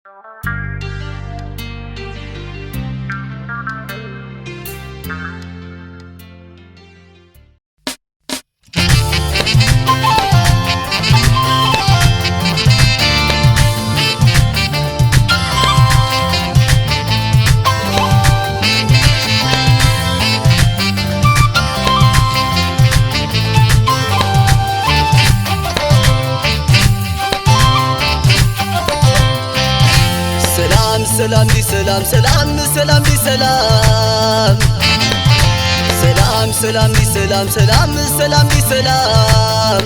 ሰላም ሰላም ዲ ሰላም ሰላም ሰላም ዲ ሰላም ሰላም ሰላም ዲ ሰላም ሰላም ሰላም ዲ ሰላም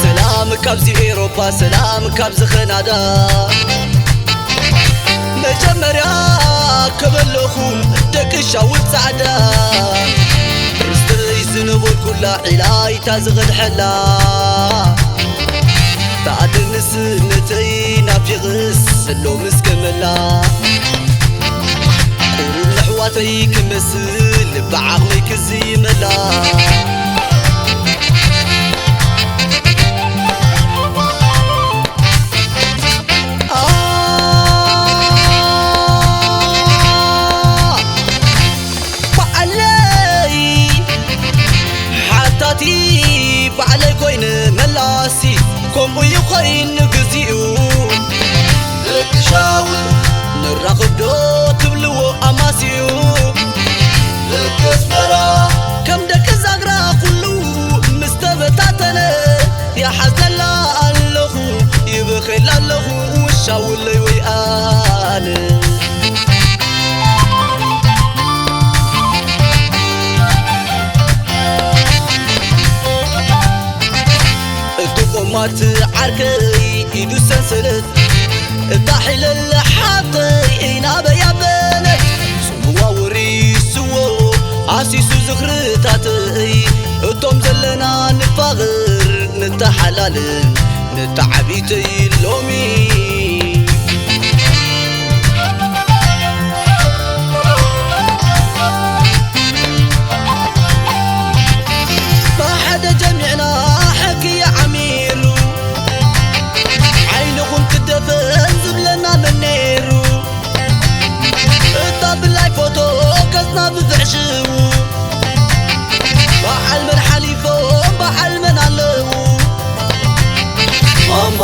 ሰላም ካብዚ ኤሮፓ ሰላም ካብዚ ኸናዳ መጀመርያ ከበለኹም ደቂ ሻውል ጻዕዳ ርስተይ ዝነበርኩላ ዒላይታ ዝቐድሐላ ተኣደንስ ነተይ ናፊቕስ ዘሎ ምስ ከመላ ቁሩብ ኣሕዋተይ ክመስል ብዓቕመይ ክዝይመላ ባዕለይ ሓታቲ ባዕለይ ኮይነ መላሲ ከምኡ ይኸይን ንግዚኡ ደቂ ሻውል ንራኸብ ዶ ትብልዎ ኣማስዩ ደቂ ኣስመራ ከም ደቂ ዛግራ ኩሉ ምስ ተበታተነ ይሓዝነላ ኣለኹ ይበኸላ ኣለኹ ሻውለይ ወይ ኣነ እቲ ቆማት ዓርከይ ኢዱ ሰንሰለት እታ ሒለል ሓብተይ ናበይ ኣበለት ጽምዋ ወሪስዎ ኣሲሱ ዝኽርታተይ እቶም ዘለና ንፋቕር ንተሓላልን ንተዓቢተይ ሎሚ ብሓደ ጀሚዕና ሕክይ ዓሚሩ ዓይንኹም ክደፈን ዝብለና መን ነይሩ እታ ብላይ ፎቶ ገጽና ብዝሕሽው በዓል መን ሓሊፎም በዓል መን ኣለዉ ማማ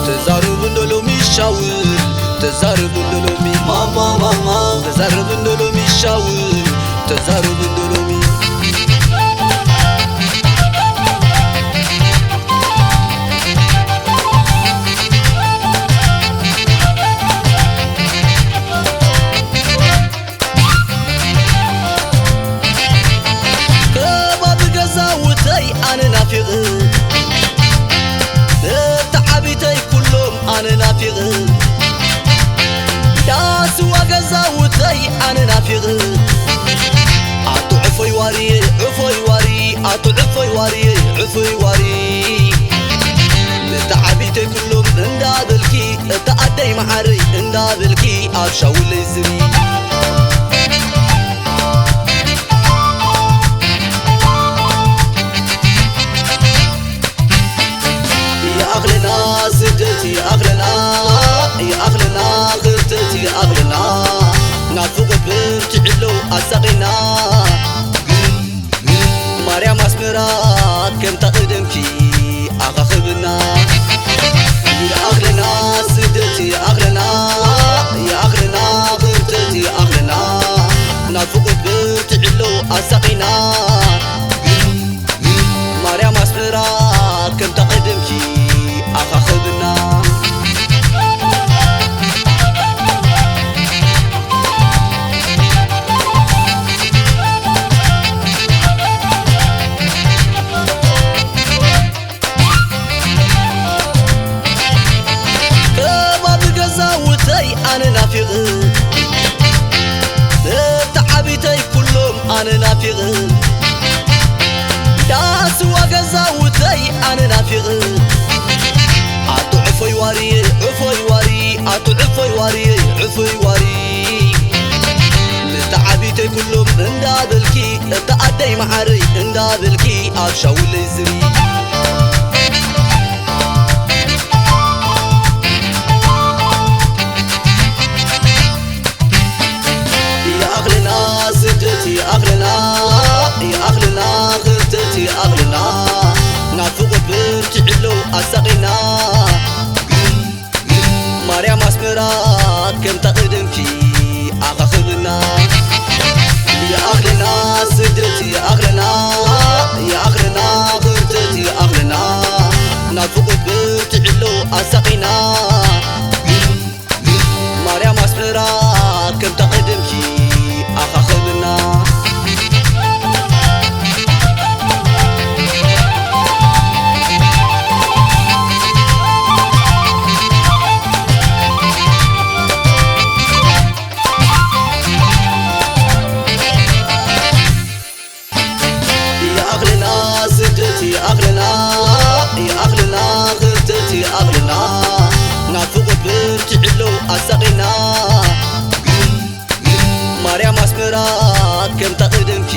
ተዛረቡ እንዶ ሎሚ ሻውል ተዛረቡ እንዶ ሎሚ ማማ ማማ ተዛረቡ እንዶ ሎሚ ሻውል ተዛረቡ እንዶ ሎሚ ከባቢ ገዛውተይ ኣነ ናፊቕ እቲ ዓቢተይ ኩሎም ኣነ ናፊቕ ዳስዋ ገዛውተይ ኣነ ናፊቕ ኣቱ ዕፎይ ዋሪ ዕፎይ ዋሪ ኣቱ ዕፎይ ዋሪ ዕፎይ ዋሪ ነቲ ዓቢተይ ኩሎም እንዳበልኪ እታ ኣደይ መዓረይ እንዳበልኪ ኣብ ሻውለይ ዝሪ ይኣኽለና ስደት ይኣኽለና ይኣኽለና ክርተት ይኣኽለና ናፍቖት በርቲዕሎ ኣሳቒና ማርያም ኣስመራ ከምታ ቀደምኪ ኣኻኽብና ይኣኽለና ስደት ይኣኽለና ይኣኽለና ክርተት ይኣኽለና ናፍቖት በርቲዕሎ ኣሳቒና ማርያም ኣስመራ ከምታ ቀደምኪ ኣኻኽብና ከባቢ ገዛውተይ ኣነ ናፊቕ እቲ ዓቢተይ ኩሎም ኣነ ናፊቕ ዳስዋ ገዛውተይ ኣነ ናፊቕ ኣቱ ዕፎይ ዋሪ ዕፎይ ዋሪ ኣቱ ዕፎይ ዋሪ ዕፎይ ዋሪ ነቲ ዓቢተይ ኩሎም እንዳበልኪ እታ ኣደይ መዓረይ እንዳበልኪ ኣብ ሻውለይ ዝሪ ኣስመራ ከምታ ቀደምኪ ኣኻኽብና። ይኣኽለና ስደት ይኣኽለና፣ ይኣኽለና ክርተት ይኣኽለና። ናብ ፍቕር ብርትዕሎ ኣሳቒና። ማርያም ኣስመራ ከምታ ቀደምኪ ኣኻኽብና። ይኣኽለና ስደት ይኣኽለና፣ ይኣኽለና ክርተት ይኣኽለና። ናብ ፍቕር ብርትዕሎ ኣሳቒና። ማርያም ኣስመራ ከምታ ቀደምኪ